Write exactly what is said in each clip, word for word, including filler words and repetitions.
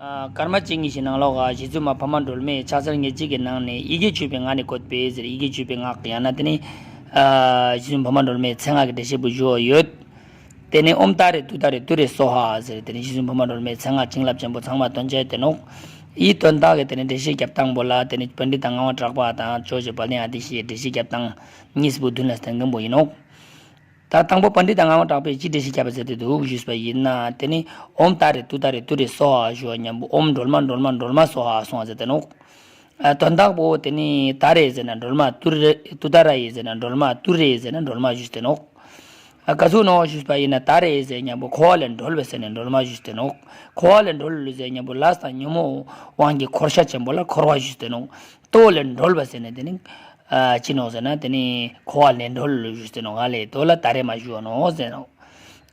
ཨ། སྐར་མ་གཅིག་གཉིས་ཤིག་ནང་ལོགས་ཀ་རྗེ་བཙུན་མ་འཕགས་མ་སྒྲོལ་མས་ཕྱག་འཚལ་ཉེར་གཅིག་གི་ནང་ནས་ཡི་གེ་བཅུ་པའི་ངག་ནས་བཀོད་པའི་ཟེར། ཡི་གེ་བཅུ་པའི་ངག་ཡང་ན་དེ་ནི། ཨ། རྗེ་བཙུན་འཕགས་མ་སྒྲོལ་མའི་མཚན་སྔགས་ཀྱི་འགྲེལ་བཤད་པོ་ཞུ་བ་ཡོད། དེ་ནི་ཨོཾ་ཏཱ་རེ་ཏུཏྟཱ་རེ་ཏུ་རེ་སྭཱ་ཧཱ་ཟེར། དེ་ནི་རྗེ་བཙུན་འཕགས་མ་སྒྲོལ་མའི་མཚན་སྔགས་བྱིན་རླབས་ཅན་པོ་ཚང་མ་འདོན་བྱ་ཡི་དོན་ནོག། ཡི་དོན་དག་གི་དེ་ནི་འགྲེལ་བཤད་རྒྱབ་སྟངས་པོ་ལ་དེ་ནི་པཎྜི་ཏ་ངག་དབང་གྲགས་པ་དང་ཇོ་བོ་རྗེ་དཔལ་ལྡན་ཨ་ཏི་ཤའི་འགྲེལ་བཤད་རྒྱབ་སྟངས་གཉིས་པོ་མདུན་ལ་བསྟན་མཁན་པོ་ཡིན་ནོག། ད་དང་པོ་པཎྜི་ཏ་ངག་དབང་གྲགས་པས་ཅི་འགྲེལ་བཤད་བརྒྱབ་པ་ཟེར་དེ་འདུག་ཞུས་པ་ཡིན་ན། དེ་ནི་ཨོཾ་ཏཱ་རེ་ཏུཏྟཱ་རེ་ཏུ་རེ་སྭཱ་ཧཱ་ཞུ་བ་མཉམ་པོ་ཨོཾ་སྒྲོལ་མ་སྒྲོལ་མ་སྒྲོལ་མ་སྭཱ་ཧཱ་གསུང་བ་ཟེར་དེ་ནོག། ཨ། དོན་དག་པོ་དེ་ནི་ཏཱ་རེ་ཟེར་ན་སྒྲོལ་མ། ཏུ་རེ། ཏུཏྟཱ་རེ་ཟེར་ན་སྒྲོལ་མ། ཏུ་རེ་ཟེར་ན་སྒྲོལ་མ་ཞུས་ཏེ་ནོག། ཨ། ག་ཟུག་ནོག་ཞུས་པ་ཡིན་ན་ཏཱ་རེ་ཟེར་མཉམ་པོ་འཁོར་བ་ལས་སྒྲོལ་བ་ཟེར་ནས་སྒྲོལ་མ་ཞུས་ཏེ་ནོག། འཁོར་བ་ལས་སྒྲོལ་ཟེར་མཉམ་པོ་ལས་དང་ཉོན་མོངས་དབང་གིས་འཁོར་ཤ་ཆེན་པོ་ལ་འཁོར་བ་ཞུས་ཏེ་ནོག། ལྟོ་ལས་སྒྲོལ་བ་ཟེར་ནས་དེ་ནི། ཨ། ཅི་ནོག་ཟེར་ན་དེ་ནི་འཁོར་བ་ལས་སྒྲོལ་ཞུས་ཏེ་ནོག། ཨ་ལས་དོ་ལ་ཏཱ་རེ་མ་ཞུ་བ་ནོག་ཟེར་ནོག།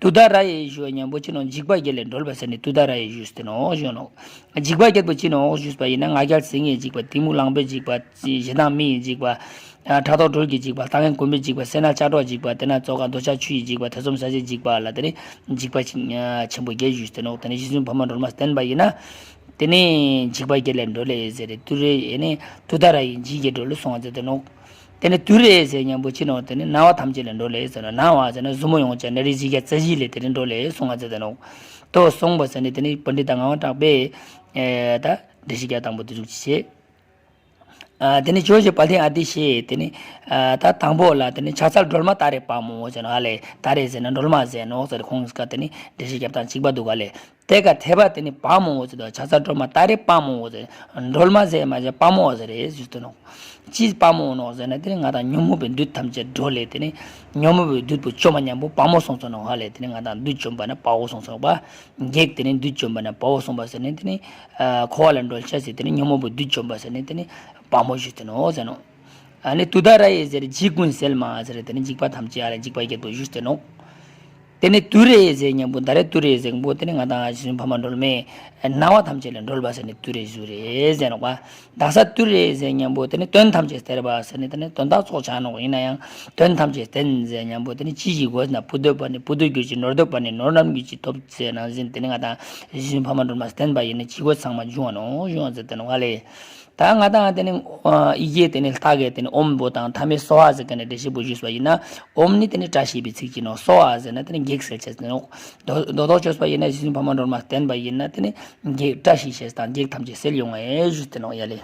ཏུཏྟཱ་རེ་ཞུ་བ་མཉམ་པོ་ཅི་ནོག། འཇིགས་པ་བརྒྱད་ལས་སྒྲོལ་བ་ཟེར་ནས་ཏུཏྟཱ་རེ་ཞུས་ཏེ་ནོག་ཞུ་ནོག། འཇིགས་པ་བརྒྱད་པོ་ཅི་ནོག་ཞུས་པ་ཡིན་ན་ང་རྒྱལ་སེམས་ཀྱི་འཇིགས་པ། གཏི་མུག་ལངས་པའི་འཇིགས་པ། ཞེ་སྡང་མི་ཡི་འཇིགས་པ། ཨ། ཕྲག་དོག་སྦྲུལ་གྱི་འཇིགས་པ། ལྟ་ངན་གུང་མོའི་འཇིགས་པ། སེར་སྣ་ལྕགས་སྒྲོག་འཇིགས་པ། དེ་ན་ཙོག་ཁ་འདོད་ཆགས་ཆུ་ཡི་འཇིགས་པ། ཐེ་ཚོམ་ཟ་བྱེད་འཇིགས་པ་ལ་དེ་ནི་འཇིགས་པ་ཆེན་པོ་བརྒྱད་ཞུས་ཏེ་ནོག། དེ་ནི་རྗེ་བཙུན་འཕགས་མ་སྒྲོལ་མ་བསྟེན་པ་ཡིན་ན། དེ་ནི་འཇིགས་པ་བརྒྱད་ལས་སྒྲོལ་ལེ་ཟེར་རེ། ཏུ་རེ་ཡེ་ནི་ཏུཏྟཱ་རེ་ཡི་འཇིགས་བརྒྱད་སྒྲོལ་ལོ་གསུང་བ་མཛད་དེ་ནོག། དེ་ནི་ཏུ་རེ་ཟེར་མཉམ་པོ་ཅི་ནོག། དེ་ནི་ན་བ་ཐམས་ཅད་ལས་སྒྲོལ་ལེ་ཟེར་ནོག། ན་བ་ཟེར་ན་ཟུར་མོ་ཡོངས་ཀྱི་ནད་རིགས་བཞི་བརྒྱ་རྩ་བཞི་ལས་དེ་ནི་སྒྲོལ་ལེ་གསུང་བ་མཛད་དེ་ནོག། ཏོ་གསུངས་པ་ཟེར་ནི་དེ་ནི་པཎྜི་ཏ་ངག་དབང་གྲགས་པས། ཨེ། ད་འགྲེལ་བཤད་རྒྱག་དང་པོ་དེ་ཟུག་ཅིག་བྱེད། ཨ། དེ་ནི་ཇོ་བོ་རྗེ་དཔལ་ལྡན་ཨ་ཏི་ཤས་དེ་ནི། ཨ། ད་དང་པོ་ལ་དེ་ནི་ཕྱག་འཚལ་སྒྲོལ་མ་ཏཱ་རེ་དཔའ་མོ་ཟེར་ནོག། ཨ་ལས་ཏཱ་རེ་ཟེར་ན་སྒྲོལ་མ་ཟེར་ནོག་ཟེར། ཁོང་ཀ་དེ་ནི་འགྲེལ་བཤད་རྒྱབ་སྟངས་གཅིག་པ་འདུག་ག་ལས། དེ་ཀ་ཐེ་བ་དེ་ནི་དཔའ་མོ་ཟེར་དུ་ཕྱག་འཚལ་སྒྲོལ་མ་ཏཱ་རེ་དཔའ་མོ་ཟེར། སྒྲོལ་མ་ཟེར་མ་ཟེར་དཔའ་མོ་ཟེར་རེད་ཟེར་དུ་ནོག། ཅི་དཔའ་མོ་ནོག་ཟེར་ན་དེ་ནི་ང་དང་ཉོན་མོངས་པའི་བདུད་ཐམས་ཅད་སྒྲོལ་ལེ། དེ་ནི་ཉོན་མོངས་པའི་བདུད་པོ་བཅོམ་པ་མཉམ་པོ་དཔའ་མོ་གསུངས་སོ་ནོག། ཨ་ལས་དེ་ནི་ང་དང་བདུད་བཅོམ་པ་ན་དཔའ་བོ་གསུངས་སོ་པ། བགེགས་དེ་ནི་བདུད་བཅོམ་པ་ན་དཔའ་བོ་གསུངས་པ་ཟེར་ནི་དེ་ནི། ཨ། འཁོར་བ་ལས་སྒྲོལ་བྱ་ཟེར་དེ་ནི་ཉོན་མོངས་པའི་བདུད་བཅོམ་པ་ཟེར་ནི་དེ་ནི་དཔའ་མོ་ཞུས་ཏེ་ནོག་ཟེར་ནོག། ཨ་ནི་ཏུཏྟཱ་རེ་ཡེ་ཟེར་འཇིགས་ཀུན་སེལ་མ་ཟེར་དེ་ནི་འཇིགས་པ་ཐམས་ཅད་ཨ་ལས་འཇིགས་པ་བརྒྱད་པོ་ཞུས་ཏེ་ནོག། དེ་ནི་ཏུ་རེ་ཟེར་མཉམ་པོ་ད་རེ་ཏུ་རེ་ཟེར་མཉམ་པོ་དེ་ནི་ང་དང་རྗེ་བཙུན་འཕགས་མ་སྒྲོལ་མས་ན་བ་ཐམས་ཅད་ལས་སྒྲོལ་བ་ཟེར་ནི་ཏུ་རེ་ཞུ་རེད་ཟེར་ནོག་པ། ད་ས་ཏུ་རེ་ཟེར་མཉམ་པོ་དེ་ནི་དོན་ཐམས་ཅད་སྟེར་བ་ཟེར་ནི་དེ་ནི་དོན་དག་ཚོགས་ཆ་ནོག། ཡིན་ན་ཡང་དོན་ཐམས་ཅད་བསྟན་ཟེར་མཉམ་པོ་དེ་ནི་ཅི་ཞིག་དགོས་ན་བུ་འདོད་པ་ནི་བུ་འདོད་གྱུར་ཅིག། ནོར་འདོད་པ་ནི་ནོར་རྣམས་གྱུར་ཅིག་ཐོབ་ཟེར་ནང་བཞིན་དེ་ནི་ང་དང་རྗེ་བཙུན་འཕགས་མ་སྒྲོལ་མ་བསྟེན་པ་ཡིན་ན་ཅི་དགོས་ཚང་མ་འབྱུང་བ་ནོག་འབྱུང་བ་ཟེར་དེ་ནོག་ཨ་ལས། ད་ང་དང་དེ་ནི་ཨ་ཡི་གེ་དེ་ནི་ལྷག་གེ་དེ་ནི་ཨོཾ་པོ་དང་ཐ་མའི་སྭཱ་ཧཱ་ཟེར་ག་ནས་འགྲེལ་བཤད་པོ་ཞུས་པ་ཡིན་ན། ཨོཾ་ནི་དེ་ནི་བཀྲ་ཤིས་པའི་ཚིག་ཅིག་ནོག། སྭཱ་ཧཱ་ཟེར་ན་དེ་ནི་བགེགས་སེལ་བྱེད་ཟེར་ནོག། རྡོག་རྡོག་རྡོག་བཅོས་པ་ཡིན་ན་རྗེ་བཙུན་འཕགས་མ་སྒྲོལ་མ་བསྟེན་པ་ཡིན་ན་དེ་ནི་བགེགས་བཀྲ་ཤིས་ཤེས་དང་བགེགས་ཐམས་ཅད་སེལ་ཡོང་ངེས་ཞུས་ཏེ་ནོག་ཡ་ལེ།